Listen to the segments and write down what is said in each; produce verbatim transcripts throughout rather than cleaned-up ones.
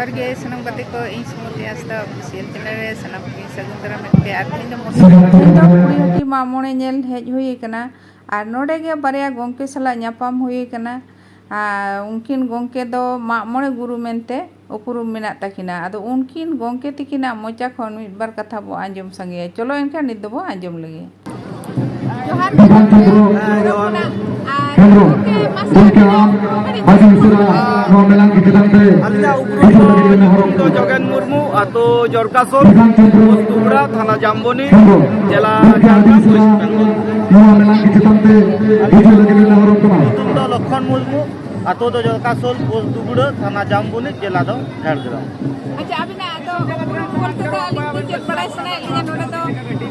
ᱡᱚᱦᱟᱨ ᱜᱮ ᱥᱟᱱᱟᱢ ᱜᱟᱛᱮ ᱠᱚ, ᱤᱧ ᱥᱩᱢᱚᱛᱤ ᱦᱟᱸᱥᱫᱟ official channel ᱨᱮ ᱥᱟᱱᱟᱢ ᱠᱚᱧ ᱥᱟᱹᱜᱩᱱ ᱫᱟᱨᱟᱢᱮᱫ ᱯᱮᱭᱟ᱾ ᱟᱨ ᱛᱮᱦᱮᱧ ᱫᱚ ᱢᱚᱛᱚ ᱤᱧ ᱫᱚ ᱠᱩᱲᱤᱦᱟᱹᱴᱤ ᱢᱟᱜ ᱢᱚᱬᱮ ᱧᱮᱞ ᱦᱮᱡ ᱦᱩᱭ ᱟᱠᱟᱱᱟ᱾ ᱟᱨ ᱱᱚᱰᱮ ᱜᱮ ᱵᱟᱨᱭᱟ ᱜᱚᱢᱠᱮ ᱥᱟᱞᱟᱜ ᱧᱟᱯᱟᱢ ᱦᱩᱭ ᱟᱠᱟᱱᱟ᱾ ᱟᱨ ᱩᱱᱠᱤᱱ ᱜᱚᱢᱠᱮ ᱫᱚ ᱢᱟᱜ ᱢᱚᱬᱮ ᱜᱩᱨᱩ ᱢᱮᱱᱛᱮ ᱩᱯᱨᱩᱢ ᱢᱮᱱᱟᱜ ᱛᱟᱹᱠᱤᱱᱟ᱾ ᱟᱫᱚ ᱩᱱᱠᱤᱱ ᱜᱚᱢᱠᱮ ᱛᱤᱠᱤᱱᱟᱜ ᱢᱚᱪᱟ ᱠᱷᱚᱱ ᱢᱤᱫ ᱵᱟᱨ ᱠᱟᱛᱷᱟ ᱵᱚ ᱟᱸᱡᱚᱢ ᱥᱟᱸᱜᱮᱭᱟ᱾ ᱪᱚᱞᱚ ᱮᱱᱠᱷᱟᱱ ᱱᱤᱛ ᱫᱚᱵᱚ ᱟᱸᱡᱚᱢ ᱞᱮᱜᱮ᱾ ᱡᱚᱦᱟᱨ ᱜᱮ ᱜᱚᱢᱠᱮ᱾ ᱦᱮᱸ, ᱡᱚᱦᱟᱨ᱾ ᱟᱨ ᱜᱚᱢᱠᱮ, ᱢᱟᱥᱮ ᱜᱚᱢᱠᱮ, ᱟᱢ ᱟᱹᱰᱤ ᱩᱥᱟᱹᱨᱟ ᱱᱚᱣᱟ ᱢᱮᱞᱟ ᱤᱫᱤ ᱠᱟᱛᱮ ᱟᱹᱞᱤᱧᱟᱜ ᱩᱯᱨᱩᱢ ᱫᱚ, ᱱᱮᱦᱚᱨᱚᱜ ᱧᱩᱛᱩᱢ ᱫᱚ ᱠᱟᱱᱟ᱾ ᱡᱚᱜᱮᱱ ᱢᱩᱨᱢᱩ, ᱟᱹᱛᱩ ᱡᱚᱨᱠᱟᱥᱳᱞ, ᱯᱳᱥᱴ ᱫᱩᱵᱽᱲᱟ, ᱛᱷᱟᱱᱟ ᱡᱟᱢᱵᱚᱱᱤ, ᱡᱮᱞᱟ ᱡᱷᱟᱲᱜᱨᱟᱢ, ᱳᱭᱮᱥᱴ ᱵᱮᱝᱜᱚᱞ᱾ ᱱᱚᱣᱟ ᱢᱮᱞᱟ ᱤᱫᱤ ᱠᱟᱛᱮ ᱦᱤᱡᱩᱜ ᱞᱟᱹᱜᱤᱫ ᱞᱮ ᱱᱮᱦᱚᱨᱚᱜ ᱠᱟᱱᱟ᱾ ᱧᱩᱛᱩᱢ ᱫᱚ ᱞᱚᱠᱷᱚᱱ ᱢᱩᱨᱢᱩ, ᱟᱹᱛᱩ ᱫᱚ ᱡᱚᱨᱠᱟᱥᱳᱞ, ᱯᱳᱥᱴ ᱫᱩᱵᱽᱲᱟ, ᱛᱷᱟᱱᱟ ᱡᱟᱢᱵᱚᱱᱤ, ᱡᱮᱞᱟ ᱫᱚ ᱡᱷᱟᱲᱜᱨᱟᱢ᱾ ᱟᱪᱪᱷᱟ, ᱟᱹᱵᱤᱱᱟᱜ ᱫᱚ ᱩᱯᱨᱩᱢ ᱵᱚᱞᱛᱮ ᱫᱚ ᱟᱹᱞᱤᱧ ᱫᱚ ᱪᱮᱫ ᱵᱟᱲᱟᱭ ᱥᱟᱱᱟᱭᱮᱫ ᱞᱤᱧᱟ, ᱱᱚᱰᱮ ᱫᱚ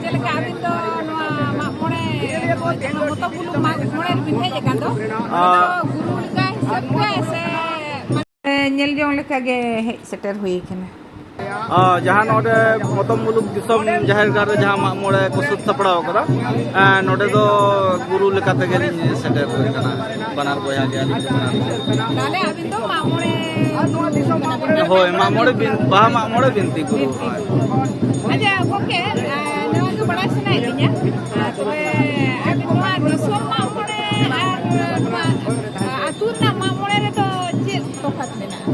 ᱪᱮᱫ ᱞᱮᱠᱟ ᱟᱹᱵᱤᱱ ᱫᱚ ᱱᱚᱣᱟ ᱢᱟᱜ ᱢᱚᱬᱮ, ᱢᱚᱛᱚ ᱵᱩᱞᱩᱝ ᱢᱟᱜ ᱢᱚᱬᱮ ᱨᱮᱵᱤᱱ ᱦᱮᱡ ᱟᱠᱟᱱ ᱫᱚ, ᱟᱨ ᱱᱚᱰᱮ ᱫᱚ ᱜᱩᱨᱩ ᱞᱮᱠᱟ ᱦᱤᱥᱟᱹᱵ ᱜᱮ ᱥᱮ ᱧᱮᱞ ᱡᱚᱝ ᱞᱮᱠᱟ ᱜᱮ ᱦᱮᱡ ᱥᱮᱴᱮᱨ ᱦᱩᱭ ᱟᱠᱟᱱᱟ? ᱟᱨ ᱡᱟᱦᱟᱸ ᱱᱚᱰᱮ ᱢᱚᱛᱚᱢ ᱢᱩᱞᱩᱠ ᱫᱤᱥᱚᱢ ᱡᱟᱦᱮᱨ ᱜᱟᱲ ᱨᱮ ᱡᱟᱦᱟᱸ ᱢᱟᱜ ᱢᱚᱬᱮ ᱠᱚ ᱥᱟᱹᱛ ᱥᱟᱯᱲᱟᱣ ᱟᱠᱟᱫᱟ, ᱮᱸ, ᱱᱚᱰᱮ ᱫᱚ ᱜᱩᱨᱩ ᱞᱮᱠᱟ ᱛᱮᱜᱮᱞᱤᱧ ᱥᱮᱴᱮᱨ ᱟᱠᱟᱱᱟ᱾ ᱵᱟᱱᱟᱨ ᱵᱚᱭᱦᱟ ᱜᱮ ᱟᱹᱞᱤᱧ ᱫᱚ ᱵᱟᱱᱟᱨ ᱜᱮ᱾ ᱛᱟᱦᱞᱮ ᱟᱹᱵᱤᱱ ᱫᱚ ᱢᱟᱜ ᱢᱚᱬᱮ ᱜᱩᱨᱩ ᱠᱟᱱᱟ ᱵᱤᱱ? ᱦᱳᱭ, ᱢᱟᱜ ᱢᱚᱬᱮ ᱵᱤᱱ-, ᱵᱟᱦᱟ ᱢᱟᱜ ᱢᱚᱬᱮ ᱵᱤᱱᱛᱤ ᱜᱩᱨᱩ᱾ ᱵᱤᱱᱛᱤ ᱦᱳᱭ᱾ ᱜᱩᱨᱩ᱾ ᱟᱪᱪᱷᱟ ᱜᱚᱢᱠᱮ, ᱮᱸ, ᱱᱚᱣᱟ ᱜᱮ ᱵᱟᱲᱟᱭ ᱥᱟᱱᱟᱭᱮᱫ ᱞᱤᱧᱟ, ᱟᱨ ᱛᱚᱵᱮ ᱟᱹᱵᱤᱱ ᱱᱚᱣᱟ ᱫᱤᱥᱚᱢ ᱢᱟᱜ ᱢᱚᱬᱮ ᱟᱨ ᱱᱚᱣᱟ, ᱟᱹᱛᱩ ᱨᱮᱱᱟᱜ ᱢᱟᱜ ᱢᱚᱬᱮ ᱨᱮᱫᱚ ᱪᱮᱫ ᱛᱚᱯᱷᱟᱛ ᱢᱮᱱᱟᱜᱼᱟ?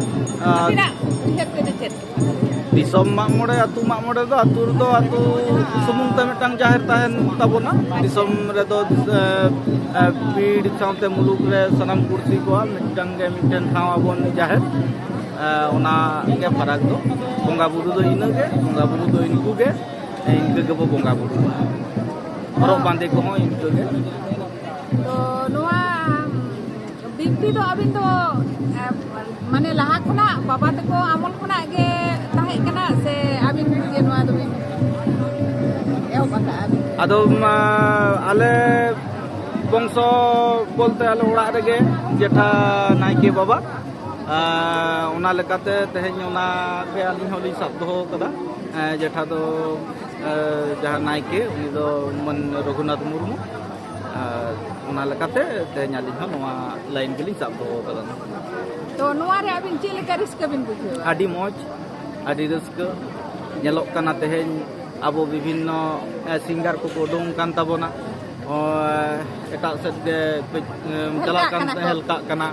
ᱟᱨ ᱟᱹᱵᱤᱱᱟᱜ ᱩᱭᱦᱟᱹᱨ ᱛᱮᱫᱚ ᱪᱮᱫ ᱛᱚᱯᱷᱟᱛ ᱢᱮᱱᱟᱜᱼᱟ? ᱫᱤᱥᱚᱢ ᱢᱟᱜ ᱢᱚᱬᱮ, ᱟᱹᱛᱩ ᱢᱟᱜ ᱢᱚᱬᱮ ᱫᱚ ᱟᱹᱛᱩ ᱨᱮᱫᱚ ᱟᱹᱛᱩ ᱥᱩᱢᱩᱝ ᱛᱮ ᱢᱤᱫᱴᱟᱝ ᱡᱟᱦᱮᱨ ᱛᱟᱦᱮᱱ ᱛᱟᱵᱚᱱᱟ᱾ ᱫᱤᱥᱚᱢ ᱨᱮᱫᱚ, ᱮ, ᱮ, ᱵᱤᱨ ᱥᱟᱶᱛᱮ ᱢᱩᱞᱩᱠ ᱨᱮ ᱥᱟᱱᱟᱢ ᱯᱩᱲᱥᱤ ᱠᱚᱣᱟᱜ ᱢᱤᱫᱴᱟᱝ ᱜᱮ ᱢᱤᱫᱴᱮᱱ ᱴᱷᱟᱶ ᱟᱵᱚᱱ ᱡᱟᱦᱮᱨ᱾ ᱮ, ᱚᱱᱟ ᱜᱮ ᱯᱷᱟᱨᱟᱠ ᱫᱚ᱾ ᱵᱚᱸᱜᱟ ᱵᱩᱨᱩ ᱫᱚ ᱤᱱᱟᱹᱜᱮ, ᱵᱚᱸᱜᱟ ᱵᱩᱨᱩ ᱫᱚ ᱤᱱᱠᱩ ᱜᱮ, ᱤᱱᱠᱟᱹ ᱜᱮᱵᱚ ᱵᱚᱸᱜᱟ ᱵᱩᱨᱩᱜᱼᱟ᱾ ᱦᱚᱨᱚᱜ ᱵᱟᱸᱫᱮ ᱠᱚᱦᱚᱸ ᱤᱱᱠᱟᱹ ᱜᱮ᱾ ᱛᱚ ᱱᱚᱣᱟ ᱵᱤᱱᱛᱤ ᱫᱚ ᱟᱹᱵᱤᱱ ᱫᱚ, ᱮ, ᱢᱟᱱᱮ ᱞᱟᱦᱟ ᱠᱷᱚᱱᱟᱜ ᱵᱟᱵᱟ ᱛᱟᱠᱚ ᱟᱢᱚᱞ ᱠᱷᱚᱱᱟᱜ ᱜᱮ ᱛᱟᱦᱮᱸ ᱠᱟᱱᱟ ᱥᱮ ᱟᱹᱵᱤᱱ ᱜᱮ ᱱᱚᱣᱟ ᱫᱚᱵᱤᱱ ᱮᱦᱚᱵ ᱟᱠᱟᱫᱼᱟ ᱵᱤᱱ? ᱟᱫᱚ, ᱢᱟ, ᱟᱞᱮ ᱵᱚᱝᱥᱚ ᱵᱚᱞᱛᱮ ᱟᱞᱮ ᱚᱲᱟᱜ ᱨᱮᱜᱮ ᱡᱮᱴᱷᱟ ᱱᱟᱭᱠᱮ ᱵᱟᱵᱟ, ᱟᱨ ᱚᱱᱟ ᱞᱮᱠᱟᱛᱮ ᱛᱮᱦᱮᱧ ᱚᱱᱟ ᱜᱮ ᱟᱹᱞᱤᱧ ᱦᱚᱸᱞᱤᱧ ᱥᱟᱵ ᱫᱚᱦᱚ ᱠᱟᱫᱟ᱾ ᱮ, ᱡᱮᱴᱷᱟ ᱫᱚ, ᱮ, ᱡᱟᱦᱟᱸ ᱱᱟᱭᱠᱮ, ᱩᱱᱤ ᱫᱚ ᱢᱟᱹᱱ ᱨᱚᱜᱷᱩᱱᱟᱛᱷ ᱢᱩᱨᱢᱩ᱾ ᱟᱨ ᱚᱱᱟ ᱞᱮᱠᱟᱛᱮ ᱛᱮᱦᱮᱧ ᱟᱹᱞᱤᱧ ᱦᱚᱸ ᱱᱚᱣᱟ ᱞᱟᱭᱤᱱ ᱜᱮᱞᱤᱧ ᱥᱟᱵ ᱫᱚᱦᱚ ᱠᱟᱫᱟ᱾ ᱛᱚ ᱱᱚᱣᱟ ᱨᱮ ᱟᱹᱵᱤᱱ ᱪᱮᱫ ᱞᱮᱠᱟ ᱨᱟᱹᱥᱠᱟᱹ ᱵᱤᱱ ᱵᱩᱡᱷᱟᱹᱣᱟ? ᱟᱹᱰᱤ ᱢᱚᱡᱽ, ᱟᱹᱰᱤ ᱨᱟᱹᱥᱠᱟᱹ᱾ ᱧᱮᱞᱚᱜ ᱠᱟᱱᱟ ᱛᱮᱦᱮᱧ ᱟᱵᱚ ᱵᱤᱵᱷᱤᱱᱱᱚ, ᱮ, ᱥᱤᱝᱜᱟᱨ ᱠᱚᱠᱚ ᱩᱰᱩᱝ ᱟᱠᱟᱱ ᱛᱟᱵᱚᱱᱟ᱾ ᱚ, ᱮᱴᱟᱜ ᱥᱮᱫ ᱜᱮ ᱠᱟᱹᱡ, ᱮ, ᱪᱟᱞᱟᱜ ᱦᱮᱞᱠᱟᱜ ᱠᱟᱱ ᱠᱟᱱᱟ ᱠᱚ᱾ ᱦᱮᱞᱠᱟᱜ ᱠᱟᱱᱟ᱾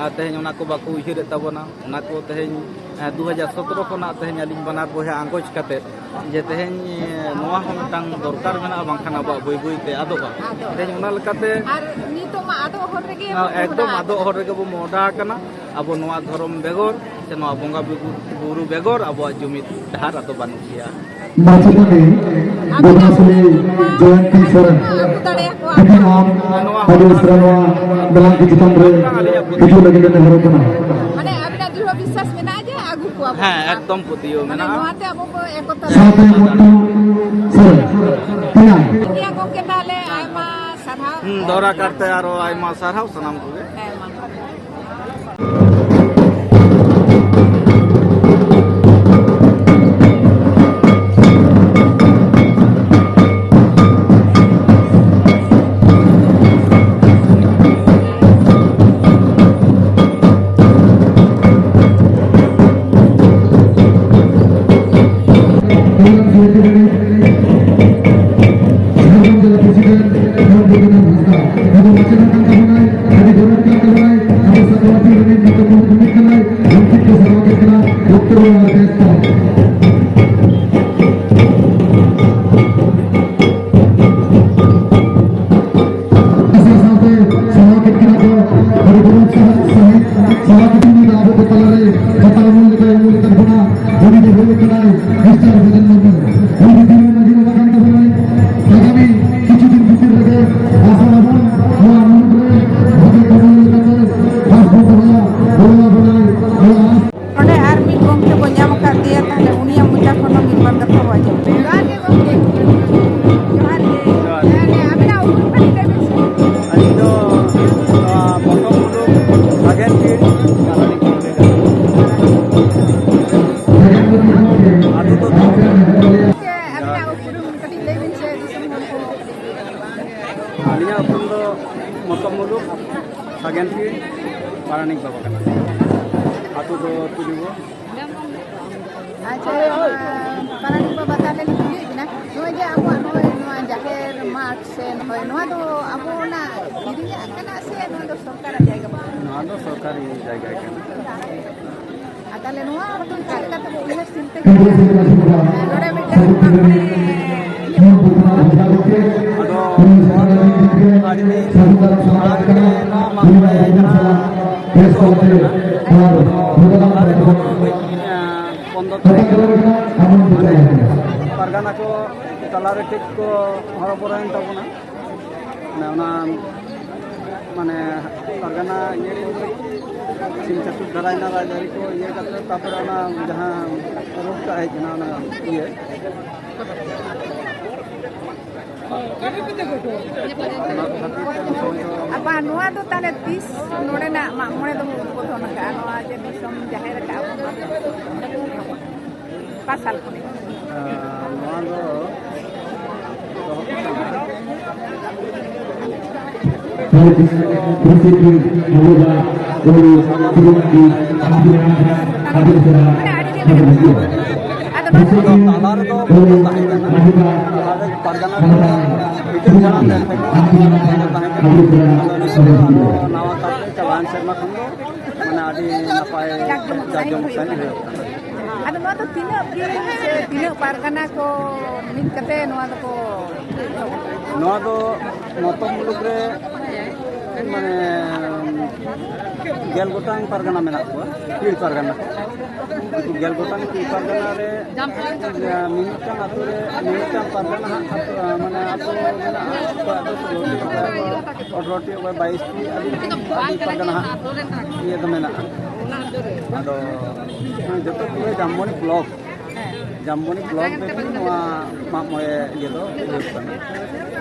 ᱟᱨ ᱛᱮᱦᱮᱧ ᱚᱱᱟ ᱠᱚ ᱵᱟᱠᱚ ᱩᱭᱦᱟᱹᱨᱮᱫ ᱛᱟᱵᱚᱱᱟ᱾ ᱚᱱᱟ ᱠᱚ ᱛᱮᱦᱮᱧ, ᱮ, ᱫᱩ ᱦᱟᱡᱟᱨ ᱥᱚᱛᱨᱚ ᱠᱷᱚᱱᱟᱜ ᱛᱮᱦᱮᱧ ᱟᱹᱞᱤᱧ ᱵᱟᱱᱟᱨ ᱵᱚᱭᱦᱟ ᱟᱸᱜᱚᱪ ᱠᱟᱛᱮ ᱡᱮ ᱛᱮᱦᱮᱧ, ᱮ, ᱱᱚᱣᱟ ᱦᱚᱸ ᱢᱤᱫᱴᱟᱝ ᱫᱚᱨᱠᱟᱨ ᱢᱮᱱᱟᱜᱼᱟ, ᱵᱟᱝᱠᱷᱟᱱ ᱟᱵᱚᱣᱟᱜ ᱵᱟᱹᱭ ᱵᱟᱹᱭ ᱛᱮ ᱟᱫᱚᱜᱼᱟ᱾ ᱟᱫᱚᱜᱼᱟ᱾ ᱛᱮᱦᱮᱧ ᱚᱱᱟ ᱞᱮᱠᱟᱛᱮ ᱟᱨ ᱱᱤᱛᱚᱜ ᱢᱟ ᱟᱫᱚᱜ ᱦᱚᱨ ᱨᱮᱜᱮ ᱦᱮᱸ, ᱵᱚᱱ ᱮᱠᱫᱚᱢ ᱢᱚᱦᱰᱟ ᱟᱫᱚᱜ ᱦᱚᱨ ᱟᱠᱟᱱᱟ᱾ ᱨᱮᱜᱮ ᱵᱚᱱ ᱢᱚᱦᱰᱟ ᱟᱠᱟᱱᱟ᱾ ᱟᱵᱚ ᱱᱚᱣᱟ ᱫᱷᱚᱨᱚᱢ ᱵᱮᱜᱚᱨ ᱥᱮ ᱱᱚᱣᱟ ᱵᱚᱸᱜᱟ ᱵᱩᱨᱩ, ᱵᱩᱨᱩ ᱵᱮᱜᱚᱨ ᱟᱵᱚᱣᱟᱜ ᱡᱩᱢᱤᱫ ᱰᱟᱦᱟᱨ ᱟᱫᱚ ᱵᱟᱹᱱᱩᱜ ᱜᱮᱭᱟ᱾ ᱢᱟᱪᱮᱛᱟᱹᱱᱤ ᱟᱵᱚ ᱜᱚᱢᱟᱥᱩᱱᱤ ᱡᱚᱭᱚᱱᱛᱤ ᱥᱚᱨᱮᱱ, ᱟᱹᱜᱩ ᱫᱟᱲᱮᱭᱟᱠᱚᱣᱟ᱾ ᱟᱹᱰᱤ ᱟᱢ ᱱᱚᱣᱟ ᱟᱹᱰᱤ ᱩᱥᱟᱹᱨᱟ ᱱᱚᱣᱟ ᱫᱟᱞᱟᱱ ᱠᱤᱪᱷᱩ ᱪᱮᱛᱟᱱ ᱨᱮ ᱦᱤᱡᱩᱜ ᱞᱟᱹᱜᱤᱫ ᱞᱮ ᱱᱮᱦᱚᱨᱚᱜ ᱠᱟᱱᱟ᱾ ᱢᱟᱱᱮ ᱟᱹᱵᱤᱱᱟᱜ ᱫᱨᱤᱲᱦᱚ ᱵᱤᱥᱥᱟᱥ ᱢᱮᱱᱟᱜᱼᱟ ᱡᱮ ᱟᱹᱜᱩ ᱠᱚᱣᱟ ᱵᱚᱱ᱾ ᱦᱮᱸ, ᱮᱠᱫᱚᱢ ᱯᱟᱹᱛᱭᱟᱹᱣ ᱢᱟᱱᱮ ᱢᱮᱱᱟᱜᱼᱟ᱾ ᱱᱚᱣᱟᱛᱮ ᱟᱵᱚ ᱵᱚ ᱮᱠᱚᱛᱟ ᱥᱟᱶᱛᱮ ᱢᱚᱱᱛᱩ ᱥᱚᱨᱮᱱ, ᱛᱮᱭᱟᱨ᱾ ᱴᱷᱤᱠ ᱜᱮᱭᱟ ᱜᱚᱢᱠᱮ, ᱛᱟᱦᱚᱞᱮ ᱟᱭᱢᱟ ᱥᱟᱨᱦᱟᱣ᱾ ᱦᱩᱸ, ᱫᱚᱦᱲᱟ ᱠᱟᱨᱛᱮ ᱟᱨᱚ ᱟᱭᱢᱟ ᱥᱟᱨᱦᱟᱣ ᱥᱟᱱᱟᱢ ᱠᱚᱜᱮ᱾ ᱦᱮᱸ, ᱢᱟ᱾ ᱡᱷᱟᱲᱜᱨᱟᱢ ᱡᱮᱞᱟ ᱯᱨᱮᱥᱤᱰᱮᱱᱴ ᱨᱟᱢ ᱡᱚᱜᱚᱱᱱᱟᱛᱷ ᱦᱟᱸᱥᱫᱟ, ᱟᱵᱚ ᱢᱟᱪᱮᱛ ᱠᱟᱱ ᱛᱟᱵᱚᱱᱟᱭ, ᱟᱹᱰᱤ ᱜᱚᱨᱚᱵᱽ ᱠᱟᱱ ᱛᱟᱵᱚᱱᱟᱭ, ᱟᱵᱚ ᱥᱟᱱᱛᱟᱲ ᱯᱟᱹᱨᱥᱤ ᱨᱤᱱᱤᱡ ᱢᱟᱪᱮᱛ ᱠᱚ ᱢᱤᱫ ᱠᱟᱱᱟᱭ, ᱩᱱᱠᱤᱱ ᱠᱚ ᱥᱟᱯᱲᱟᱣ ᱠᱮᱫ ᱠᱟᱱᱟ ᱵᱚᱠᱛᱚᱵᱵᱚ ᱟᱨ ᱵᱮᱥ ᱠᱚ᱾ ᱟᱥᱲᱟ ᱥᱟᱶᱛᱮ ᱥᱟᱯᱲᱟᱣ ᱠᱮᱫ ᱠᱟᱱᱟ ᱠᱚ, ᱟᱹᱰᱤ ᱜᱚᱨᱚᱵᱽ ᱥᱟᱦᱤᱡ ᱥᱟᱯᱲᱟᱣ ᱠᱮᱫ ᱠᱟᱱᱟ ᱟᱵᱚ ᱠᱚ ᱛᱟᱞᱟᱨᱮ ᱠᱟᱛᱷᱟ ᱟᱹᱜᱩ ᱞᱮᱠᱟ ᱟᱹᱜᱩ ᱞᱮᱠᱟᱱ ᱠᱷᱚᱱᱟᱜ ᱩᱱᱤ ᱫᱚ ᱦᱩᱭᱩᱜ ᱠᱟᱱᱟᱭ ᱢᱤᱥᱴᱟᱨ ᱵᱷᱩᱵᱮᱱ ᱢᱩᱨᱢᱩ᱾ ᱩᱱᱤ ᱫᱚ ᱢᱟᱹᱡᱷᱤ ᱵᱟᱵᱟ ᱠᱟᱱ ᱛᱟᱵᱚᱱᱟᱭ᱾ ᱟᱜᱟᱢᱤ ᱠᱤᱪᱷᱩ ᱫᱤᱱ ᱵᱷᱤᱛᱤᱨ ᱨᱮᱜᱮ ᱟᱥᱟ ᱟᱵᱚᱱ ᱱᱚᱣᱟ ᱢᱩᱞᱩᱠ ᱨᱮ ᱵᱷᱟᱜᱮ ᱠᱟᱹᱢᱤ ᱞᱮᱠᱟᱛᱮ ᱵᱟᱥ ᱵᱚᱱ ᱫᱚᱦᱚᱭᱟ᱾ ᱱᱚᱣᱟ ᱟᱥ ᱱᱚᱰᱮ ᱟᱨ ᱢᱤᱫ ᱜᱚᱢᱠᱮ ᱵᱚ ᱧᱟᱢ ᱟᱠᱟᱫ ᱫᱮᱭᱟ, ᱛᱟᱦᱞᱮ ᱩᱱᱤᱭᱟᱜ ᱢᱚᱪᱟ ᱠᱷᱚᱱ ᱦᱚᱸ ᱢᱤᱫ ᱵᱟᱨ ᱠᱟᱛᱷᱟ ᱵᱚ ᱟᱸᱡᱚᱢ᱾ ᱡᱚᱦᱟᱨ ᱜᱮ ᱜᱚᱢᱠᱮ᱾ ᱡᱚᱦᱟᱨ ᱜᱮ᱾ ᱡᱚᱦᱟᱨ᱾ ᱦᱮᱸ, ᱟᱵᱤᱱᱟᱜ ᱩᱯᱨᱩᱢ ᱠᱟᱹᱴᱤᱡ ᱞᱟᱹᱭ ᱵᱤᱱ ᱥᱮ᱾ ᱟᱹᱞᱤᱧ ᱫᱚ, ᱱᱚᱣᱟ ᱯᱚᱛᱚᱵ ᱢᱩᱞᱩᱠ ᱥᱟᱜᱮᱱ ᱯᱤᱲ ᱠᱟᱱᱟᱞᱤᱧ᱾ ᱟᱹᱛᱩ ᱫᱚ ᱜᱚᱢᱠᱮ, ᱟᱵᱤᱱᱟᱜ ᱩᱯᱨᱩᱢ ᱠᱟᱹᱴᱤᱡ ᱞᱟᱹᱭ ᱵᱤᱱ ᱥᱮ, ᱫᱤᱥᱚᱢ ᱦᱚᱲ ᱠᱚ᱾ ᱟᱹᱞᱤᱧᱟᱜ ᱩᱯᱨᱩᱢ ᱫᱚ ᱢᱚᱛᱚᱵ ᱢᱩᱞᱩᱠ ᱥᱟᱜᱮᱱ ᱯᱤᱲ᱾ ᱯᱟᱨᱟᱱᱤᱠ ᱵᱟᱵᱟ ᱠᱟᱱᱟ᱾ ᱟᱹᱛᱩ ᱫᱚ ᱛᱩᱞᱤᱵᱚ᱾ ᱟᱪᱪᱷᱟ, ᱯᱟᱨᱟᱱᱤᱠ ᱵᱟᱵᱟ, ᱛᱟᱦᱞᱮ ᱞᱤᱧ ᱠᱩᱞᱤᱭᱮᱫ ᱵᱤᱱᱟ, ᱱᱚᱜᱼᱚᱭ ᱡᱮ ᱟᱵᱚᱣᱟᱜ ᱱᱚᱜᱼᱚᱭ ᱱᱚᱣᱟ ᱡᱟᱦᱮᱨ ᱢᱟᱴᱷ ᱥᱮ ᱱᱚᱜᱼᱚᱭ ᱱᱚᱣᱟ ᱫᱚ ᱟᱵᱚᱱᱟᱜ ᱠᱤᱨᱤᱧᱟᱜ ᱠᱟᱱᱟ ᱥᱮ ᱱᱚᱣᱟ ᱫᱚ ᱥᱚᱨᱠᱟᱨᱟᱜ ᱡᱟᱭᱜᱟ ᱠᱟᱱᱟ? ᱱᱚᱣᱟ ᱫᱚ ᱥᱚᱨᱠᱟᱨᱤ ᱡᱟᱭᱜᱟ ᱠᱟᱱᱟ᱾ ᱟᱨ ᱛᱟᱦᱞᱮ ᱱᱚᱣᱟ ᱫᱚ ᱪᱮᱫ ᱞᱮᱠᱟ ᱛᱮᱵᱚ ᱩᱭᱦᱟᱹᱨ ᱪᱤᱱᱛᱟᱹ ᱠᱮᱫᱟ ᱱᱚᱰᱮ ᱢᱤᱫᱴᱟᱝ ᱢᱟᱜ ᱢᱚᱬᱮ ᱤᱭᱟᱹ ᱵᱚ ᱟᱫᱚ ᱟᱹᱰᱤ ᱫᱤᱱ ᱢᱟᱲᱟᱝ ᱜᱮ ᱱᱚᱣᱟ ᱢᱟᱜ ᱢᱚᱬᱮ ᱨᱮᱱᱟᱜ ᱮᱛᱚᱦᱚᱵ ᱞᱮᱱᱟ᱾ ᱟᱫᱚ ᱱᱚᱣᱟ ᱫᱚ ᱦᱩᱭ, ᱮᱸ, ᱯᱚᱱᱨᱚ ᱛᱟᱹᱨᱤᱠᱷ ᱯᱟᱨᱜᱟᱱᱟ ᱠᱚ ᱛᱟᱞᱟᱨᱮ ᱴᱷᱤᱠ ᱠᱚ ᱦᱚᱨᱚᱵᱚᱨᱚᱭᱮᱱ ᱛᱟᱵᱚᱱᱟ᱾ ᱢᱟᱱᱮ ᱚᱱᱟ, ᱢᱟᱱᱮ ᱯᱟᱨᱜᱟᱱᱟ ᱤᱭᱟᱹ ᱨᱮ ᱥᱤᱢ ᱪᱟᱹᱛᱩᱨ ᱫᱷᱟᱨᱟᱭᱮᱱᱟ ᱨᱟᱡᱽᱟᱹᱨᱤ ᱠᱚ ᱤᱭᱟᱹ ᱠᱟᱛᱮ, ᱛᱟᱨᱯᱚᱨᱮ ᱚᱱᱟ ᱡᱟᱦᱟᱸ ᱨᱳᱜᱽ ᱴᱟᱜ ᱦᱮᱡ ᱮᱱᱟ, ᱚᱱᱟ ᱤᱭᱟᱹ, ᱚᱱᱟ ᱠᱚ ᱠᱷᱟᱹᱛᱤᱨ ᱛᱮ ᱩᱱ ᱥᱚᱢᱚᱭ ᱫᱚ ᱟᱵᱟᱨ ᱱᱚᱣᱟ ᱫᱚ ᱛᱟᱦᱞᱮ ᱛᱤᱥ ᱱᱚᱰᱮᱱᱟᱜ ᱢᱟᱜ ᱢᱚᱬᱮ ᱫᱚᱵᱚ ᱩᱫᱵᱳᱫᱷᱚᱱ ᱟᱠᱟᱫᱼᱟ? ᱱᱚᱣᱟ ᱡᱮ ᱫᱤᱥᱚᱢ ᱡᱟᱦᱮᱨ ᱟᱠᱟᱫᱼᱟ ᱵᱚᱱ, ᱚᱠᱟ ᱥᱟᱞ ᱠᱷᱚᱱ? ᱟᱨ ᱱᱚᱣᱟ ᱫᱚ ᱮᱛᱚᱦᱚᱵ ᱠᱟᱱᱟ ᱟᱫᱚ ᱛᱟᱞᱟ ᱨᱮᱫᱚ ᱵᱟᱝ ᱛᱟᱦᱮᱸ ᱠᱟᱱᱟ, ᱛᱟᱞᱟ ᱨᱮ ᱯᱟᱨᱜᱟᱱᱟ ᱠᱚ ᱵᱷᱤᱛᱤᱨ ᱡᱟᱦᱟᱸ ᱛᱟᱦᱮᱸ ᱠᱟᱱᱟ, ᱚᱱᱟ ᱫᱚ ᱛᱟᱦᱮᱸ ᱠᱟᱱᱟ᱾ ᱟᱫᱚ ᱱᱤᱛᱚᱜ ᱫᱚ ᱟᱨᱚ ᱱᱟᱣᱟ ᱠᱟᱨᱛᱮ ᱪᱟᱞᱟᱣᱮᱱ ᱥᱮᱨᱢᱟ ᱠᱷᱚᱱ ᱫᱚ ᱢᱟᱱᱮ ᱟᱹᱰᱤ ᱱᱟᱯᱟᱭ ᱡᱟᱠ ᱡᱚᱢᱚᱠ ᱡᱟᱠ ᱥᱟᱺᱦᱤᱡ ᱡᱚᱢᱚᱠ ᱦᱩᱭᱩᱜ ᱥᱟᱺᱦᱤᱡ ᱠᱟᱱᱟ᱾ ᱦᱩᱭᱩᱜ ᱠᱟᱱᱟ᱾ ᱟᱫᱚ ᱱᱚᱣᱟ ᱫᱚ ᱛᱤᱱᱟᱹᱜ ᱯᱤᱲᱦᱤ ᱥᱮ ᱛᱤᱱᱟᱹᱜ ᱯᱟᱨᱜᱟᱱᱟ ᱠᱚ ᱢᱤᱫ ᱠᱟᱛᱮ ᱱᱚᱣᱟ ᱫᱚᱠᱚ? ᱱᱚᱣᱟ ᱫᱚ ᱱᱚᱛᱚ ᱢᱩᱞᱩᱠ ᱨᱮ ᱢᱟᱱᱮ ᱜᱮᱞ ᱜᱚᱴᱟᱝ ᱯᱟᱨᱜᱟᱱᱟ ᱢᱮᱱᱟᱜ ᱠᱚᱣᱟ, ᱯᱤᱲ ᱯᱟᱨᱜᱟᱱᱟ᱾ ᱩᱱᱠᱩ ᱜᱮᱞ ᱜᱚᱴᱟᱝ ᱯᱤᱲ ᱯᱟᱨᱜᱟᱱᱟ ᱨᱮ ᱢᱤᱢᱤᱫᱴᱟᱝ ᱟᱹᱛᱩ ᱨᱮ ᱢᱤᱢᱤᱫᱴᱟᱝ ᱯᱟᱨᱜᱟᱱᱟ ᱦᱟᱸᱜ ᱟᱹᱛᱩ, ᱢᱟᱱᱮ ᱟᱹᱛᱩ ᱢᱮᱱᱟᱜᱼᱟ᱾ ᱚᱠᱚᱭᱟᱜ ᱫᱚ ᱥᱳᱞᱳᱴᱤ, ᱚᱠᱚᱭᱟᱜ ᱫᱚ ᱟᱴᱷᱨᱚᱴᱤ, ᱚᱠᱚᱭ ᱵᱟᱭᱤᱥᱴᱤ, ᱟᱹᱰᱤ ᱟᱹᱰᱤ ᱯᱟᱨᱜᱟᱱᱟ ᱦᱟᱸᱜ ᱤᱭᱟᱹ ᱫᱚ ᱢᱮᱱᱟᱜᱼᱟ᱾ ᱟᱫᱚ ᱡᱚᱛᱚ ᱯᱩᱨᱟᱹ ᱡᱟᱢᱵᱚᱱᱤ ᱵᱞᱚᱠ, ᱡᱟᱢᱵᱚᱱᱤ ᱵᱞᱚᱠ ᱨᱮᱜᱮ ᱱᱚᱣᱟ ᱢᱟᱜ ᱢᱚᱬᱮ ᱤᱭᱟᱹ ᱫᱚ ᱦᱩᱭᱩᱜ ᱠᱟᱱᱟ᱾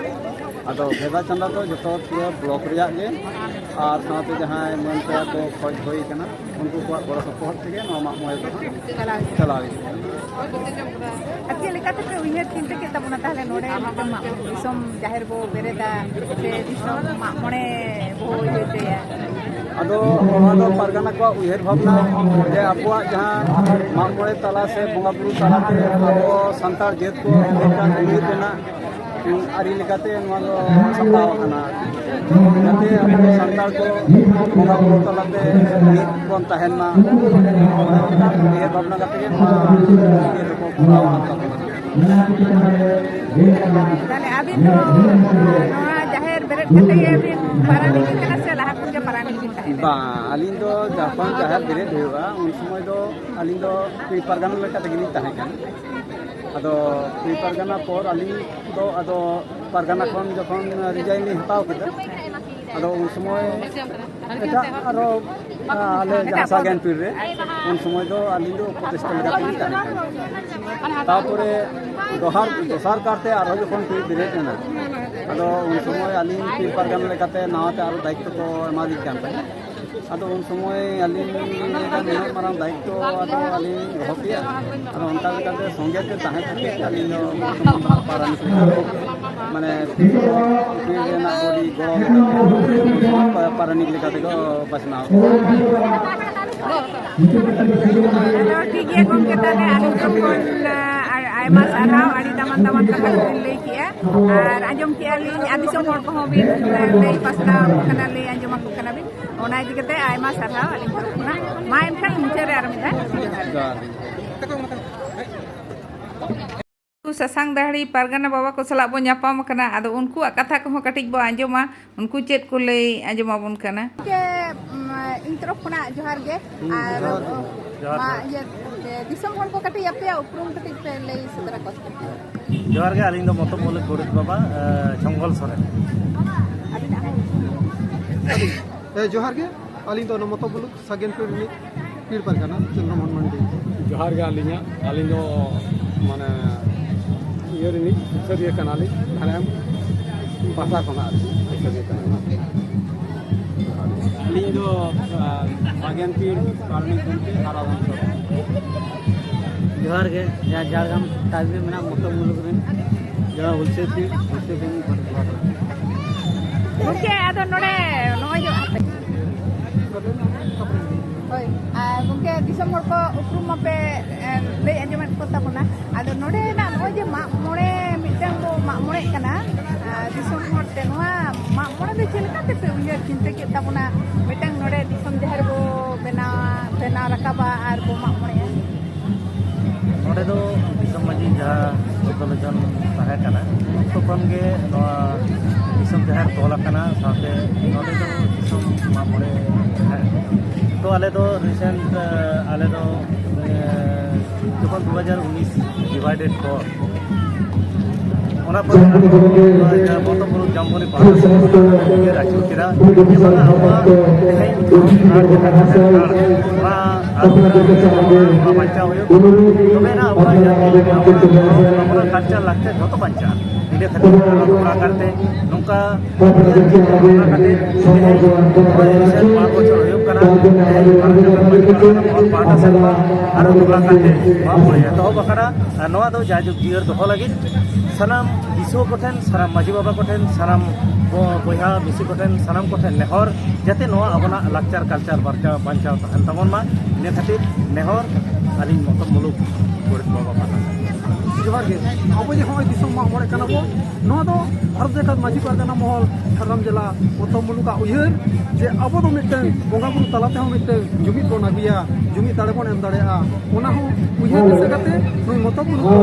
ᱟᱫᱚ ᱵᱷᱮᱫᱟ ᱪᱟᱸᱫᱟ ᱫᱚ ᱡᱚᱛᱚ ᱯᱩᱨᱟᱹ ᱵᱞᱚᱠ ᱨᱮᱭᱟᱜ ᱜᱮ, ᱟᱨ ᱥᱟᱶᱛᱮ ᱡᱟᱦᱟᱸᱭ ᱢᱟᱹᱱ ᱯᱮᱲᱟ ᱠᱚ ᱠᱷᱚᱡ ᱦᱩᱭ ᱠᱟᱱᱟ, ᱩᱱᱠᱩ ᱠᱚᱣᱟᱜ ᱜᱚᱲᱚ ᱥᱚᱯᱚᱦᱚᱫ ᱛᱮᱜᱮ ᱱᱚᱣᱟ ᱢᱟᱜ ᱢᱚᱬᱮ ᱫᱚ ᱦᱟᱸᱜ ᱪᱟᱞᱟᱣ ᱤᱫᱤᱜ ᱠᱟᱱᱟ᱾ ᱟᱨ ᱪᱮᱫ ᱞᱮᱠᱟ ᱛᱮᱯᱮ ᱩᱭᱦᱟᱹᱨ ᱪᱤᱱᱛᱟᱹ ᱠᱮᱫ ᱛᱟᱵᱚᱱᱟ ᱛᱟᱦᱞᱮ ᱱᱚᱰᱮ ᱢᱤᱫᱴᱟᱝ ᱢᱟᱜ ᱢᱚᱬᱮ ᱫᱤᱥᱚᱢ ᱡᱟᱦᱮᱨ ᱵᱚ ᱵᱮᱨᱮᱫᱟ ᱥᱮ ᱫᱤᱥᱚᱢ ᱢᱟᱜ ᱢᱚᱬᱮ ᱵᱚ ᱤᱭᱟᱹ ᱦᱚᱪᱚᱭᱟ? ᱟᱫᱚ ᱱᱚᱣᱟ ᱫᱚ ᱯᱟᱨᱜᱟᱱᱟ ᱠᱚᱣᱟᱜ ᱩᱭᱦᱟᱹᱨ ᱵᱷᱟᱵᱽᱱᱟ ᱡᱮ ᱟᱵᱚᱣᱟᱜ ᱡᱟᱦᱟᱸ ᱢᱟᱜ ᱢᱚᱬᱮ ᱛᱟᱞᱟ ᱥᱮ ᱵᱚᱸᱜᱟ ᱵᱩᱨᱩ ᱛᱟᱞᱟᱛᱮ ᱟᱵᱚ ᱥᱟᱱᱛᱟᱲ ᱡᱟᱹᱛ ᱠᱚ ᱢᱤᱫᱴᱟᱝ ᱡᱩᱢᱤᱫ ᱨᱮᱱᱟᱜ ᱟᱹᱨᱤ ᱞᱮᱠᱟᱛᱮ ᱱᱚᱣᱟ ᱫᱚ ᱥᱟᱯᱲᱟᱣ ᱟᱠᱟᱱᱟ᱾ ᱡᱟᱛᱮ ᱟᱵᱚ ᱥᱟᱱᱛᱟᱲ ᱠᱚ ᱵᱚᱸᱜᱟ ᱵᱩᱨᱩ ᱛᱟᱞᱟᱛᱮ ᱢᱤᱫ ᱵᱚᱱ ᱛᱟᱦᱮᱱ ᱢᱟ, ᱚᱱᱮ ᱚᱱᱠᱟᱱ ᱩᱭᱦᱟᱹᱨ ᱵᱷᱟᱵᱽᱱᱟ ᱠᱟᱛᱮ ᱜᱮ ᱱᱚᱣᱟ ᱤᱭᱟᱹ ᱫᱚᱠᱚ ᱠᱚᱨᱟᱣ ᱟᱠᱟᱫ ᱛᱟᱵᱚᱱᱟ᱾ ᱛᱟᱦᱞᱮ ᱟᱹᱵᱤᱱ ᱫᱚ ᱱᱚᱣᱟ ᱡᱟᱦᱮᱨ ᱵᱮᱨᱮᱫ ᱠᱟᱛᱮ ᱜᱮ ᱵᱤᱱ ᱯᱟᱨᱟᱱᱤᱠ ᱠᱟᱱᱟ ᱥᱮ ᱞᱟᱦᱟ ᱠᱷᱚᱱ ᱜᱮ ᱯᱟᱨᱟᱱᱤᱠ ᱵᱤᱱ ᱛᱟᱦᱮᱸ ᱠᱟᱱᱟ? ᱵᱟᱝ, ᱟᱹᱞᱤᱧ ᱫᱚ ᱡᱚᱠᱷᱚᱱ ᱡᱟᱦᱮᱨ ᱵᱮᱨᱮᱫ ᱦᱩᱭᱩᱜᱼᱟ, ᱩᱱ ᱥᱚᱢᱚᱭ ᱫᱚ ᱟᱹᱞᱤᱧ ᱫᱚ ᱯᱤᱲ ᱯᱟᱨᱜᱟᱱᱟ ᱞᱮᱠᱟ ᱛᱮᱜᱮᱞᱤᱧ ᱛᱟᱦᱮᱸ ᱠᱟᱱᱟ᱾ ᱟᱫᱚ ᱯᱤᱲ ᱯᱟᱨᱜᱟᱱᱟ ᱯᱚᱨ ᱟᱹᱞᱤᱧ ᱫᱚ ᱟᱫᱚ ᱯᱟᱨᱜᱟᱱᱟ ᱠᱷᱚᱱ ᱡᱚᱠᱷᱚᱱ ᱨᱤᱡᱟᱭᱤᱱ ᱞᱤᱧ ᱦᱟᱛᱟᱣ ᱠᱮᱫᱟ, ᱟᱫᱚ ᱩᱱ ᱥᱚᱢᱚᱭ ᱮᱴᱟᱜ ᱟᱨᱚ ᱟᱞᱮ ᱡᱟᱦᱟᱸ ᱥᱟᱜᱮᱱ ᱯᱤᱲ ᱨᱮ, ᱩᱱ ᱥᱚᱢᱚᱭ ᱫᱚ ᱟᱹᱞᱤᱧ ᱫᱚ ᱩᱯᱚᱫᱮᱥᱴᱟ ᱞᱮᱠᱟᱛᱮᱞᱤᱧ ᱛᱟᱦᱮᱸ ᱠᱟᱱᱟ᱾ ᱛᱟᱨᱯᱚᱨᱮ ᱫᱚᱥᱟᱨ, ᱫᱚᱥᱟᱨ ᱠᱟᱨᱛᱮ ᱟᱨᱦᱚᱸ ᱡᱚᱠᱷᱚᱱ ᱯᱤᱲ ᱵᱮᱨᱮᱫ ᱮᱱᱟ, ᱟᱫᱚ ᱩᱱ ᱥᱚᱢᱚᱭ ᱟᱹᱞᱤᱧ ᱯᱤᱲ ᱯᱟᱨᱜᱟᱱᱟ ᱞᱮᱠᱟᱛᱮ ᱱᱟᱣᱟᱛᱮ ᱟᱨᱚ ᱫᱟᱭᱤᱛᱛᱚ ᱠᱚ ᱮᱢᱟᱫᱤᱧ ᱠᱟᱱ ᱛᱟᱦᱮᱸᱫ᱾ ᱟᱫᱚ ᱩᱱ ᱥᱚᱢᱚᱭ ᱟᱹᱞᱤᱧ ᱞᱟᱹᱭ ᱮᱫᱟ, ᱱᱩᱱᱟᱹᱜ ᱢᱟᱨᱟᱝ ᱫᱟᱭᱤᱛᱛᱚ ᱟᱫᱚ ᱟᱹᱞᱤᱧ ᱫᱚᱦᱚ ᱠᱮᱭᱟ᱾ ᱟᱫᱚ ᱚᱱᱠᱟ ᱞᱮᱠᱟᱛᱮ ᱥᱚᱸᱜᱮ ᱛᱮ ᱛᱟᱦᱮᱸ ᱠᱟᱛᱮ ᱟᱹᱞᱤᱧ ᱫᱚ ᱯᱟᱨᱟᱱᱤᱠ ᱞᱮᱠᱟ, ᱢᱟᱱᱮ ᱯᱤᱲ ᱨᱮᱱᱟᱜ ᱟᱹᱰᱤ ᱜᱚᱲᱚ ᱞᱮᱠᱟᱛᱮ ᱯᱟᱨᱟᱱᱤᱠ ᱞᱮᱠᱟ ᱛᱮᱠᱚ ᱵᱟᱪᱷᱱᱟᱣ᱾ ᱟᱫᱚ ᱴᱷᱤᱠ ᱜᱮᱭᱟ ᱜᱚᱢᱠᱮ, ᱛᱟᱦᱞᱮ ᱟᱹᱞᱤᱧ ᱴᱷᱮᱱ ᱠᱷᱚᱱ, ᱟ, ᱟᱭᱢᱟ ᱥᱟᱨᱦᱟᱣ, ᱟᱹᱰᱤ ᱫᱟᱢᱟᱱ ᱫᱟᱢᱟᱱ ᱠᱟᱛᱷᱟ ᱠᱚᱵᱤᱱ ᱞᱟᱹᱭ ᱠᱮᱜᱼᱟ᱾ ᱟᱨ ᱟᱸᱡᱚᱢ ᱠᱮᱜᱼᱟ ᱞᱤᱧ, ᱟᱨ ᱫᱤᱥᱚᱢ ᱦᱚᱲ ᱠᱚᱦᱚᱸ ᱵᱤᱱ, ᱟ, ᱞᱟᱹᱭ ᱯᱟᱥᱱᱟᱣ ᱟᱠᱚ ᱠᱟᱱᱟ, ᱞᱟᱹᱭ ᱟᱸᱡᱚᱢ ᱟᱠᱚ ᱠᱟᱱᱟ ᱵᱤᱱ᱾ ᱚᱱᱟ ᱤᱫᱤ ᱠᱟᱛᱮ ᱟᱭᱢᱟ ᱥᱟᱨᱦᱟᱣ ᱟᱹᱞᱤᱧ ᱛᱚᱨᱚᱯ ᱠᱷᱚᱱᱟᱜ᱾ ᱢᱟ ᱮᱱᱠᱷᱟᱱ ᱢᱩᱪᱟᱹᱫ ᱨᱮ ᱟᱨ ᱢᱤᱫ ᱫᱷᱟᱣ᱾ ᱥᱟᱥᱟᱝ ᱫᱟᱦᱲᱤ ᱯᱟᱨᱜᱟᱱᱟ ᱵᱟᱵᱟ ᱠᱚ ᱥᱟᱞᱟᱜ ᱵᱚᱱ ᱧᱟᱯᱟᱢ ᱟᱠᱟᱱᱟ, ᱟᱫᱚ ᱩᱱᱠᱩᱣᱟᱜ ᱠᱟᱛᱷᱟ ᱠᱚᱦᱚᱸ ᱠᱟᱹᱴᱤᱡ ᱵᱚ ᱟᱸᱡᱚᱢᱟ, ᱩᱱᱠᱩ ᱪᱮᱫ ᱠᱚ ᱞᱟᱹᱭ ᱟᱸᱡᱚᱢ ᱟᱵᱚᱱ ᱠᱟᱱᱟ᱾ ᱜᱚᱢᱠᱮ, ᱩᱢ, ᱤᱧ ᱛᱚᱨᱚᱯ ᱠᱷᱚᱱᱟᱜ ᱡᱚᱦᱟᱨ ᱜᱮ᱾ ᱦᱩᱸ, ᱟᱨ ᱡᱚᱦᱟᱨ ᱜᱮ᱾ ᱡᱚᱦᱟᱨ ᱢᱟ ᱜᱮ᱾ ᱤᱭᱟᱹ, ᱫᱤᱥᱚᱢ ᱦᱚᱲ ᱠᱚ ᱠᱟᱹᱴᱤᱡ ᱟᱯᱮᱭᱟᱜ ᱩᱯᱨᱩᱢ ᱠᱟᱹᱴᱤᱡ ᱯᱮ ᱞᱟᱹᱭ ᱥᱚᱫᱚᱨ ᱟᱠᱚᱣᱟ᱾ ᱡᱚᱦᱟᱨ ᱜᱮ, ᱟᱹᱞᱤᱧ ᱫᱚ ᱢᱚᱛᱚᱵ ᱢᱚᱞᱤᱠ ᱜᱚᱰᱮᱛ ᱵᱟᱵᱟ, ᱮ, ᱡᱷᱚᱝᱜᱚᱞ ᱥᱚᱨᱮᱱ᱾ ᱟᱹᱵᱤᱱᱟᱜ ᱦᱚᱸ᱾ ᱮ, ᱡᱚᱦᱟᱨ ᱜᱮ, ᱟᱹᱞᱤᱧ ᱫᱚ ᱚᱱᱟ ᱢᱚᱛᱚᱵ ᱢᱩᱞᱩᱠ ᱥᱟᱜᱮᱱ ᱯᱤᱲ ᱨᱤᱱᱤᱡ ᱯᱤᱲ ᱯᱟᱨᱜᱟᱱᱟ ᱪᱚᱱᱫᱨᱚᱢᱳᱦᱚᱱ ᱢᱟᱱᱰᱤ᱾ ᱡᱚᱦᱟᱨ ᱜᱮ, ᱟᱹᱞᱤᱧᱟᱜ, ᱟᱹᱞᱤᱧ ᱫᱚ ᱢᱟᱱᱮ ᱤᱭᱟᱹ ᱨᱤᱱᱤᱡ ᱥᱩᱥᱟᱹᱨᱤᱭᱟᱹ ᱠᱟᱱᱟᱞᱤᱧ, ᱢᱟᱱᱮ ᱯᱟᱦᱴᱟ ᱠᱷᱚᱱᱟᱜ ᱟᱨᱠᱤ ᱥᱩᱥᱟᱹᱨᱤᱭᱟᱹ ᱠᱟᱱᱟᱞᱤᱧ᱾ ᱟᱹᱞᱤᱧ ᱫᱚ, ᱟ, ᱥᱟᱜᱮᱱ ᱯᱤᱲ ᱯᱟᱨᱟᱱᱤᱠ ᱜᱚᱢᱠᱮ ᱦᱟᱨᱟ ᱵᱚᱝᱥᱚ᱾ ᱡᱚᱦᱟᱨ ᱜᱮ, ᱡᱟᱦᱟᱸ ᱡᱷᱟᱲᱜᱨᱟᱢ ᱴᱟᱺᱰᱤ ᱨᱮ ᱢᱮᱱᱟᱜ ᱢᱚᱛᱚ ᱢᱩᱞᱩᱠ ᱨᱮᱱ ᱡᱟᱦᱟᱸ ᱦᱩᱞᱥᱟᱹᱭ ᱯᱤᱲ, ᱦᱩᱞᱥᱟᱹᱭ ᱯᱤᱲ ᱨᱤᱱᱤᱡ ᱯᱟᱹᱴᱷᱩᱣᱟᱹ ᱠᱟᱱᱟ᱾ ᱜᱚᱢᱠᱮ, ᱟᱫᱚ ᱱᱚᱰᱮ ᱱᱚᱜᱼᱚᱭ ᱡᱮ ᱦᱳᱭ, ᱟᱨ ᱜᱚᱢᱠᱮ, ᱫᱤᱥᱚᱢ ᱦᱚᱲ ᱠᱚ ᱩᱯᱨᱩᱢ ᱢᱟᱯᱮ, ᱮ, ᱞᱟᱹᱭ ᱟᱸᱡᱚᱢᱮᱫ ᱠᱚ ᱛᱟᱵᱚᱱᱟ᱾ ᱟᱫᱚ ᱱᱚᱰᱮᱱᱟᱜ ᱱᱚᱜᱼᱚᱭ ᱡᱮ ᱢᱟᱜ ᱢᱚᱬᱮ ᱢᱤᱫᱴᱟᱝ ᱵᱚ ᱢᱟᱜ ᱢᱚᱬᱮᱜ ᱠᱟᱱᱟ, ᱟᱨ ᱫᱤᱥᱚᱢ ᱦᱚᱲ ᱛᱮ ᱱᱚᱣᱟ ᱢᱟᱜ ᱢᱚᱬᱮ ᱫᱚ ᱪᱮᱫ ᱞᱮᱠᱟ ᱛᱮᱯᱮ ᱩᱭᱦᱟᱹᱨ ᱪᱤᱱᱛᱟᱹ ᱠᱮᱫ ᱛᱟᱵᱚᱱᱟ? ᱢᱤᱫᱴᱟᱝ ᱱᱚᱰᱮ ᱫᱤᱥᱚᱢ ᱡᱟᱦᱮᱨ ᱵᱚ ᱵᱮᱱᱟᱣᱟ, ᱵᱮᱱᱟᱣ ᱨᱟᱠᱟᱵᱟ ᱟᱨ ᱵᱚ ᱢᱟᱜ ᱢᱚᱬᱮᱜᱼᱟ᱾ ᱱᱚᱰᱮ ᱫᱚ ᱫᱤᱥᱚᱢ ᱢᱟᱹᱡᱷᱤ ᱡᱟᱦᱟᱸ ᱨᱮᱡᱚᱞᱩᱥᱚᱱ ᱛᱟᱦᱮᱸ ᱠᱟᱱᱟ, ᱩᱱ ᱚᱠᱛᱚ ᱠᱷᱚᱱ ᱜᱮ ᱱᱚᱣᱟ ᱫᱤᱥᱚᱢ ᱡᱟᱦᱮᱨ ᱛᱚᱞ ᱟᱠᱟᱱᱟ, ᱥᱟᱶᱛᱮ ᱱᱚᱰᱮ ᱫᱚ ᱫᱤᱥᱚᱢ ᱢᱟᱜ ᱢᱚᱬᱮ ᱛᱟᱦᱮᱸ᱾ ᱛᱚ ᱟᱞᱮ ᱫᱚ ᱨᱤᱥᱮᱱᱴ, ᱟᱞᱮ ᱫᱚ, ᱮ, ᱡᱚᱠᱷᱚᱱ ᱫᱩ ᱦᱟᱡᱟᱨ ᱩᱱᱤᱥ ᱰᱤᱵᱷᱟᱭᱰᱮᱰ ᱯᱚᱨ, ᱚᱱᱟ ᱯᱚᱨᱮ ᱟᱨᱦᱚᱸ ᱱᱚᱣᱟ ᱡᱟᱦᱟᱸ ᱵᱚᱛᱚᱨ ᱢᱩᱞᱩᱠ ᱡᱟᱢᱵᱚᱱᱤ ᱯᱟᱦᱴᱟ ᱥᱮᱫ ᱠᱷᱚᱱ ᱟᱞᱮ ᱩᱭᱦᱟᱹᱨ ᱟᱹᱪᱩᱨ ᱠᱮᱫᱟ ᱡᱮ ᱵᱟᱝᱟ, ᱟᱵᱚᱣᱟᱜ ᱛᱮᱦᱮᱧ ᱟᱨ ᱡᱟᱦᱟᱸ ᱠᱟᱛᱷᱟ ᱥᱟᱱᱛᱟᱲ ᱚᱱᱟ ᱟᱹᱨᱩ ᱯᱷᱮᱨᱟᱣ ᱦᱩᱭᱩᱜ ᱛᱟᱵᱚᱱᱟ, ᱚᱱᱟ ᱵᱟᱧᱪᱟᱣ ᱦᱩᱭᱩᱜ ᱛᱟᱵᱚᱱᱟ᱾ ᱛᱚᱵᱮ ᱮᱱᱟ ᱟᱵᱚᱣᱟᱜ ᱡᱟᱹᱛᱤ, ᱟᱵᱚᱣᱟᱜ ᱫᱷᱚᱨᱚᱢ, ᱟᱵᱚᱣᱟᱜ ᱠᱟᱞᱪᱟᱨ, ᱞᱟᱠᱪᱟᱨ ᱡᱷᱚᱛᱚ ᱵᱟᱧᱪᱟᱜᱼᱟ᱾ ᱤᱱᱟᱹ ᱠᱷᱟᱹᱛᱤᱨ ᱟᱨ ᱚᱱᱟ ᱠᱟᱨᱛᱮ ᱱᱚᱝᱠᱟ ᱩᱭᱦᱟᱹᱨ ᱪᱤᱱᱛᱟᱹ ᱵᱷᱟᱵᱽᱱᱟ ᱠᱟᱛᱮ ᱛᱮᱦᱮᱧ ᱱᱚᱜᱼᱚᱭ ᱨᱤᱥᱮᱱᱴ ᱵᱟᱨ ᱵᱚᱪᱷᱚᱨ ᱦᱩᱭᱩᱜ ᱠᱟᱱᱟ, ᱛᱮᱦᱮᱧ ᱵᱷᱟᱨᱚᱛ ᱡᱟᱠᱟᱛ ᱢᱟᱹᱡᱷᱤ ᱯᱟᱨᱜᱟᱱᱟ ᱢᱚᱦᱚᱞ ᱯᱟᱦᱴᱟ ᱥᱮᱫ ᱠᱷᱚᱱ ᱟᱨᱚ ᱫᱚᱦᱲᱟ ᱠᱟᱛᱮ ᱢᱟᱜ ᱢᱚᱬᱮ ᱮᱛᱚᱦᱚᱵ ᱟᱠᱟᱱᱟ᱾ ᱟᱨ ᱱᱚᱣᱟ ᱫᱚ ᱡᱟᱭᱡᱩᱜᱽ ᱡᱤᱭᱟᱹᱲ ᱫᱚᱦᱚ ᱞᱟᱹᱜᱤᱫ ᱥᱟᱱᱟᱢ ᱫᱤᱥᱩᱣᱟᱹ ᱠᱚᱴᱷᱮᱱ, ᱥᱟᱱᱟᱢ ᱢᱟᱹᱡᱷᱤ ᱵᱟᱵᱟ ᱠᱚᱴᱷᱮᱱ, ᱥᱟᱱᱟᱢ ᱵᱚ-, ᱵᱚᱭᱦᱟ ᱢᱤᱥᱤ ᱠᱚᱴᱷᱮᱱ, ᱥᱟᱱᱟᱢ ᱠᱚᱴᱷᱮᱱ ᱱᱮᱦᱚᱨ, ᱡᱟᱛᱮ ᱱᱚᱣᱟ ᱟᱵᱚᱱᱟᱜ ᱞᱟᱠᱪᱟᱨ ᱠᱟᱞᱪᱟᱨ ᱵᱟᱧᱪᱟᱣ, ᱵᱟᱧᱪᱟᱣ ᱛᱟᱦᱮᱱ ᱛᱟᱵᱚᱱ ᱢᱟ᱾ ᱤᱱᱟᱹ ᱠᱷᱟᱹᱛᱤᱨ ᱱᱮᱦᱚᱨ, ᱟᱹᱞᱤᱧ ᱢᱚᱛᱚᱵ ᱢᱩᱞᱩᱠ ᱜᱚᱰᱮᱛ ᱵᱟᱵᱟ ᱯᱟᱦᱴᱟ ᱥᱮᱫ᱾ ᱡᱚᱦᱟᱨ ᱜᱮ᱾ ᱟᱵᱚ ᱡᱮ ᱱᱚᱜᱼᱚᱭ ᱫᱤᱥᱚᱢ ᱢᱟᱜ ᱢᱚᱬᱮ ᱠᱟᱱᱟ ᱵᱚ, ᱱᱚᱣᱟ ᱫᱚ ᱵᱷᱟᱨᱚᱛ ᱡᱟᱠᱟᱛ ᱢᱟᱹᱡᱷᱤ ᱯᱟᱨᱜᱟᱱᱟ ᱢᱚᱦᱚᱞ, ᱡᱷᱟᱲᱜᱨᱟᱢ ᱡᱮᱞᱟ ᱢᱚᱛᱚᱵ ᱢᱩᱞᱩᱠᱟᱜ ᱩᱭᱦᱟᱹᱨ ᱡᱮ ᱟᱵᱚ ᱫᱚ ᱢᱤᱫᱴᱟᱝ ᱵᱚᱸᱜᱟ ᱵᱩᱨᱩ ᱛᱟᱞᱟ ᱛᱮᱦᱚᱸ ᱢᱤᱫᱴᱟᱝ ᱡᱩᱢᱤᱫ ᱵᱚᱱ ᱟᱹᱜᱩᱭᱟ, ᱡᱩᱢᱤᱫ ᱫᱟᱲᱮ ᱵᱚᱱ ᱮᱢ ᱫᱟᱲᱮᱭᱟᱜᱼᱟ᱾ ᱚᱱᱟ ᱦᱚᱸ ᱩᱭᱦᱟᱹᱨ ᱫᱤᱥᱟᱹ ᱠᱟᱛᱮ ᱱᱩᱭ ᱢᱚᱛᱚᱵ ᱢᱩᱞᱩᱠ ᱫᱚ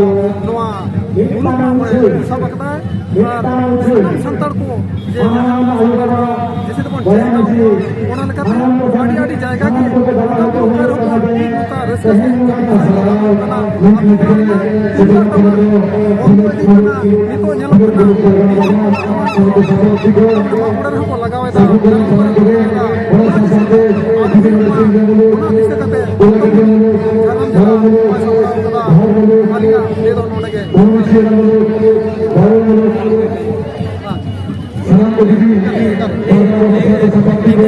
ᱱᱚᱣᱟ ᱢᱩᱞᱩᱠ ᱢᱟᱜ ᱢᱚᱬᱮ ᱥᱟᱵ ᱟᱠᱟᱫᱟᱭ᱾ ᱟᱨ ᱥᱟᱱᱟᱢ ᱥᱟᱱᱛᱟᱲ ᱠᱚ ᱡᱮ ᱡᱟᱦᱟᱸ ᱥᱟᱱᱛᱟᱲ ᱠᱚ ᱡᱮᱥᱮ ᱛᱮᱵᱚᱱ ᱪᱮᱫ ᱮᱫᱟ, ᱚᱱᱟ ᱞᱮᱠᱟᱛᱮ ᱟᱹᱰᱤ ᱟᱹᱰᱤ ᱡᱟᱭᱜᱟ ᱜᱮ ᱵᱚᱸᱜᱟ ᱵᱩᱨᱩ ᱠᱚ ᱨᱮᱦᱚᱸ ᱠᱚ ᱢᱤᱫ ᱱᱚᱝᱠᱟ ᱨᱟᱹᱥᱠᱟᱹ ᱥᱟᱺᱦᱤᱡ ᱠᱟᱹᱢᱤ ᱥᱟᱹᱦᱤᱡ ᱦᱩᱭᱩᱜ ᱠᱟᱱᱟ᱾ ᱟᱹᱛᱩ ᱠᱚᱨᱮ ᱛᱩᱢᱫᱟᱜ ᱴᱟᱢᱟᱠ ᱵᱚᱱᱫᱚ ᱤᱫᱤᱜ ᱠᱟᱱᱟ᱾ ᱱᱤᱛᱚᱜ ᱧᱮᱞᱚᱜ ᱠᱟᱱᱟ, ᱱᱚᱣᱟ ᱠᱚᱨᱮ ᱨᱮᱦᱚᱸ ᱠᱚ ᱞᱟᱜᱟᱣ ᱮᱫᱟ, ᱡᱟᱦᱟᱸ ᱠᱚᱨᱮ ᱦᱚᱸ ᱠᱚ ᱞᱟᱜᱟᱣ ᱮᱫᱟ᱾ ᱚᱱᱟ ᱫᱤᱥᱟᱹ ᱠᱟᱛᱮ ᱚᱱᱟ ᱫᱤᱥᱟᱹ ᱠᱟᱛᱮ ᱡᱷᱟᱲᱜᱨᱟᱢ ᱡᱮᱞᱟ ᱱᱚᱣᱟ ᱥᱟᱯᱲᱟᱣ ᱠᱟᱫᱟ᱾ ᱟᱹᱞᱤᱧᱟᱜ ᱞᱟᱹᱭ ᱫᱚ ᱱᱚᱰᱮ ᱜᱮ᱾ ᱥᱟᱱᱟᱢ ᱠᱚ ᱡᱩᱫᱤ ᱥᱟᱱᱟᱢ ᱠᱚ ᱡᱩᱫᱤ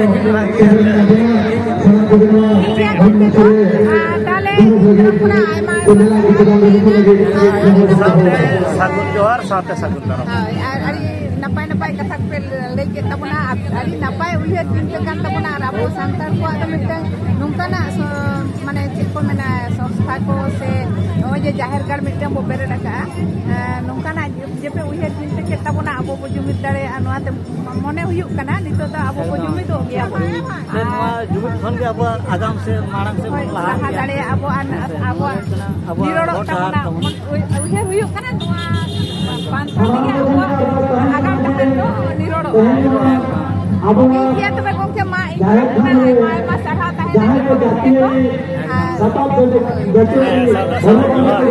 ᱛᱟᱦᱞᱮ ᱥᱟᱱᱟᱢ ᱠᱚ ᱡᱩᱫᱤ ᱟᱭᱢᱟ ᱥᱟᱶᱛᱮ ᱥᱟᱹᱜᱩᱱ ᱡᱚᱦᱟᱨ, ᱥᱟᱶᱛᱮ ᱥᱟᱹᱜᱩᱱ ᱫᱟᱨᱟᱢ᱾ ᱦᱳᱭ, ᱟᱨ ᱟᱹᱰᱤ ᱱᱟᱯᱟᱭ ᱱᱟᱯᱟᱭ ᱱᱟᱯᱟᱭ ᱠᱟᱛᱷᱟ ᱯᱮ ᱞᱟᱹᱭ ᱠᱮᱫ ᱛᱟᱵᱚᱱᱟ, ᱟᱹᱰᱤ ᱱᱟᱯᱟᱭ ᱩᱭᱦᱟᱹᱨ ᱪᱤᱱᱛᱟᱹ ᱠᱟᱱ ᱛᱟᱵᱚᱱᱟ᱾ ᱟᱨ ᱟᱵᱚ ᱥᱟᱱᱛᱟᱲ ᱠᱚᱣᱟᱜ ᱫᱚ ᱢᱤᱫᱴᱟᱝ ᱱᱚᱝᱠᱟᱱᱟᱜ ᱥᱚ- ᱢᱟᱱᱮ ᱪᱮᱫ ᱠᱚ ᱢᱮᱱᱟ, ᱥᱚᱝᱥᱛᱷᱟ ᱠᱚ ᱥᱮ ᱱᱚᱜᱼᱚᱭ ᱡᱮ ᱡᱟᱦᱮᱨ ᱜᱟᱲ ᱢᱤᱫᱴᱟᱝ ᱵᱚ ᱵᱮᱨᱮᱫ ᱟᱠᱟᱫᱼᱟ, ᱮᱸ, ᱱᱚᱝᱠᱟᱱᱟᱜ ᱡᱮᱯᱮ ᱩᱭᱦᱟᱹᱨ ᱪᱤᱱᱛᱟᱹ ᱠᱮᱫ ᱛᱟᱵᱚᱱᱟ, ᱟᱵᱚ ᱵᱚ ᱡᱩᱢᱤᱫ ᱫᱟᱲᱮᱭᱟᱜᱼᱟ, ᱱᱚᱣᱟ ᱛᱮ ᱢᱚᱱᱮ ᱦᱩᱭᱩᱜ ᱠᱟᱱᱟ ᱱᱤᱛᱚᱜ ᱫᱚ ᱟᱵᱚ ᱵᱚ ᱮᱠᱫᱚᱢ᱾ ᱡᱩᱢᱤᱫᱚᱜ ᱜᱮᱭᱟ ᱵᱚ᱾ ᱥᱮ ᱱᱚᱣᱟ ᱟᱨ ᱡᱩᱢᱤᱫ ᱠᱷᱚᱱ ᱜᱮ ᱟᱵᱚᱣᱟᱜ ᱟᱜᱟᱢ ᱥᱮ ᱢᱟᱲᱟᱝ ᱥᱮᱫ ᱦᱳᱭ, ᱵᱚᱱ ᱞᱟᱦᱟ ᱞᱟᱦᱟ ᱤᱫᱤᱭᱟ᱾ ᱫᱟᱲᱮᱭᱟᱜᱼᱟ ᱟᱵᱚ᱾ ᱟᱨ ᱦᱮᱸ ᱥᱮ? ᱟᱵᱚᱣᱟᱜ ᱱᱚᱣᱟ ᱦᱩᱭᱩᱜ ᱠᱟᱱᱟ ᱟᱵᱚᱣᱟᱜ ᱱᱤᱨᱚᱲᱚᱜ ᱦᱚᱨ ᱰᱟᱦᱟᱨ ᱛᱟᱵᱚᱱᱟ, ᱛᱟᱵᱚᱱᱟ᱾ ᱩᱭ-, ᱩᱭᱦᱟᱹᱨ ᱦᱩᱭᱩᱜ ᱠᱟᱱᱟ ᱱᱚᱣᱟ ᱵᱟᱝᱠᱷᱟᱱ ᱛᱮᱜᱮ ᱟᱵᱚᱣᱟᱜ ᱟᱜᱟᱢ ᱰᱟᱦᱟᱨ ᱫᱚ ᱱᱤᱨᱚᱲᱚᱜᱼᱟ᱾ ᱴᱷᱤᱠ ᱜᱮᱭᱟ ᱛᱚᱵᱮ ᱜᱚᱢᱠᱮ, ᱢᱟ ᱤᱧ ᱟᱭᱢᱟ ᱟᱭᱢᱟ ᱥᱟᱨᱦᱟᱣ ᱛᱟᱦᱮᱱᱟ ᱡᱚᱛᱚ ᱦᱚᱲ ᱴᱷᱮᱱ ᱠᱷᱚᱱ᱾ ᱟᱨ ᱦᱮᱸ, ᱥᱟᱨᱦᱟᱣ, ᱥᱟᱨᱦᱟᱣ᱾